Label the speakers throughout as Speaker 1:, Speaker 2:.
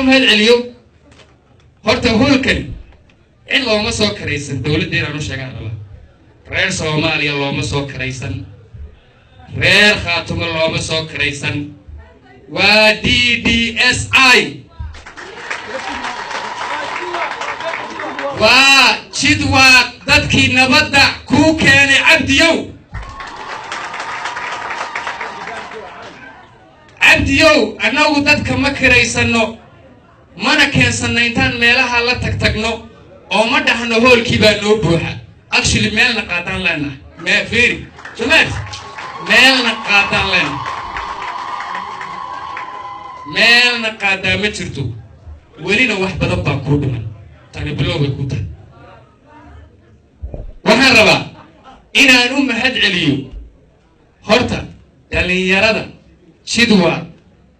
Speaker 1: mahad celiyo. Horta hoolkan cid looma soo karaysan. Dowladda inaan u sheegaan raba, reer Soomaaliya looma soo karaysan, reer Khaatumo looma soo karaysan. Waa DDSI, waa Jidwaaq, dadkii nabadda kuu keenay, Cabdiyow. Cabdiyow, annagu dadka ma kiraysanno, mana keensanno intaan meelaha la tag tagno oo ma dhahno hoolkii baa noo buuxa. Actually, meelna qaadaan leenahay me fiiri somaali, meelna qaadaan leenahay, meelna qaadaa ma jirto. Welina wax badan baa kuu dhiman, tani bilow bay ku tahay. Waxaan rabaa inaan u mahad celiyo horta dhallinyarada Jidwaaq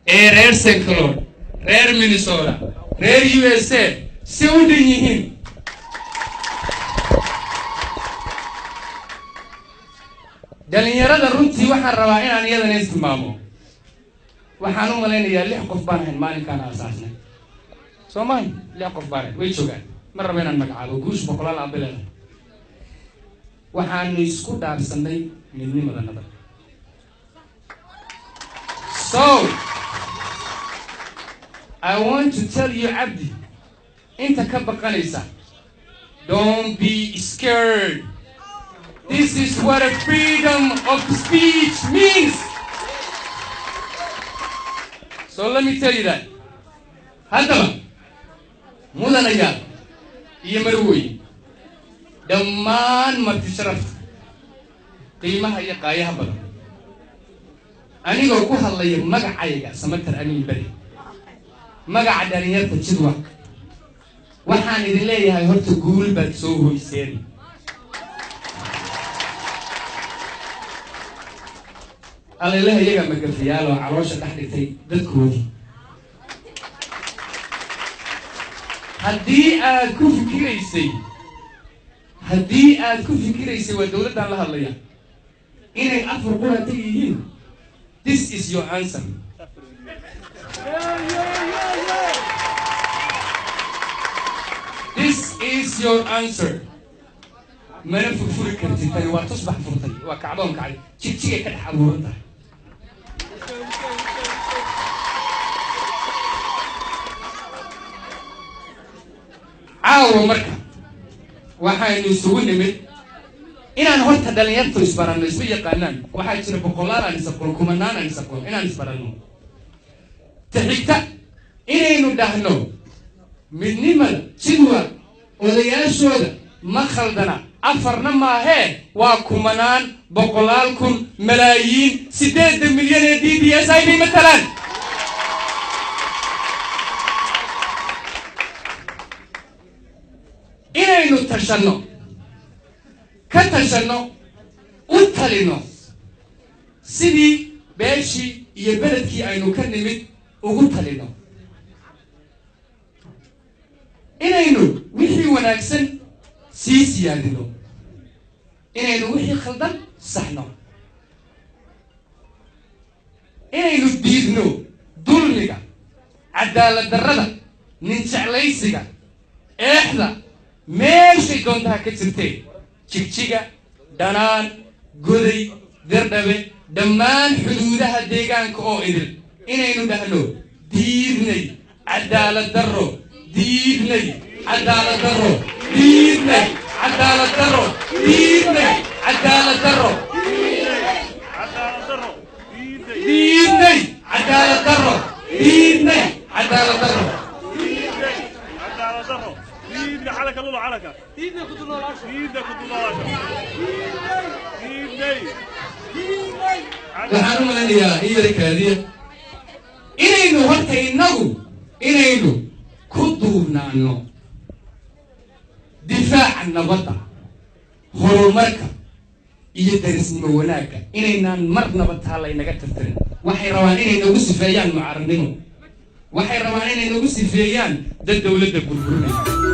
Speaker 1: ee reer St. Cloud, reer Minnesota, reer USA, si u dhan yihiin. Dhallinyarada runtii waxaan rabaa inaan iyadana istilmaamo. Waxaan u malaynayaa lix qof baan ahayn maalinkaan aasaasnay, soo mahay? Lix qof baan ahayn, way joogaan. Ma raba inaan magacaabo, guush boqolaal aan bileedahay. Waxaanu isku dhaarsanay midnimada nabad. So I want to tell you, Cabdi, inta ka baqanaysa, don't be scared. This is what a freedom of speech means. So let me tell you that. Haddaba, mudanayaal iyo marwooye, dhammaan marti sharafta qiimaha iyo qaayaha badan, anigoo ku hadlaya magacayga Samatar Amiin Beri, magaca dhalinyarta Jidwaaq, waxaan idin leeyahay horta guul baad soo hoyseen. Allailaha, iyagaa magafayaal oo caloosha dhex dhigtay dadkoodii. Haddii aad ku fikiraysay, haddii aad ku fikiraysay, waa dowladdaan la hadlaya, inay afar qurata yihiin, this is your answer. This is your answer. Mana furfuri kartid. Tani waa tusbax furtay, waa kacdoon kacay, jigjigay ka dhex abuuran tahay. Caawa marka waxaynu isugu nimid inaan horta dhalinyartu isbaranno, isma yaqaanaan. Waxaa jira boqolaal aan isaqoon, kumanaan aan isaqoon, inaan isbaranno. Ta xigta, inaynu dhahno midnimada Jidwaaq odayaashooda ma khaldana. Afarna maahee, waa kumanaan, boqolaal kun, malaayiin, 8 milyan ee DDSI bay matalaan. Inaynu tashanno, ka tashanno, u talino sidii beeshii iyo beledkii aynu ka nimid ugu talino, inaynu wixii wanaagsan sii siyaadino, inaynu wixii khaldan saxno, inaynu diidno dulmiga, cadaalad darrada, nin jeclaysiga, eexda, meeshay doontaha ka jirtee, Jigjiga, Dhanaan, Goday, Dirdhabe, dhammaan xuduudaha deegaanka oo idil, inaynu dhahno diidnay cadaalad darro, diidnay cadaalad darro, diidnay cadaalad darro, diidnay cadaalad darro, diidnay cadaalad darro, diidnay cadaalad darro.
Speaker 2: Diidna calanka lulo, calanka diidna ku dulnoolaasho, diidna ku dulnoolaasho, diidnay.
Speaker 1: Waxaan u malaynayaa in yara kaadiya, inaynu horta innagu inaynu ku duubnaano difaaca nabadda, horumarka iyo darisnimo wanaagga, inaynaan marnaba taa laynaga tirtirin. Waxay rabaan inay nagu sifeeyaan mucaaradnimo, waxay rabaan inay nagu sifeeyaan dad dawladda burburinaya.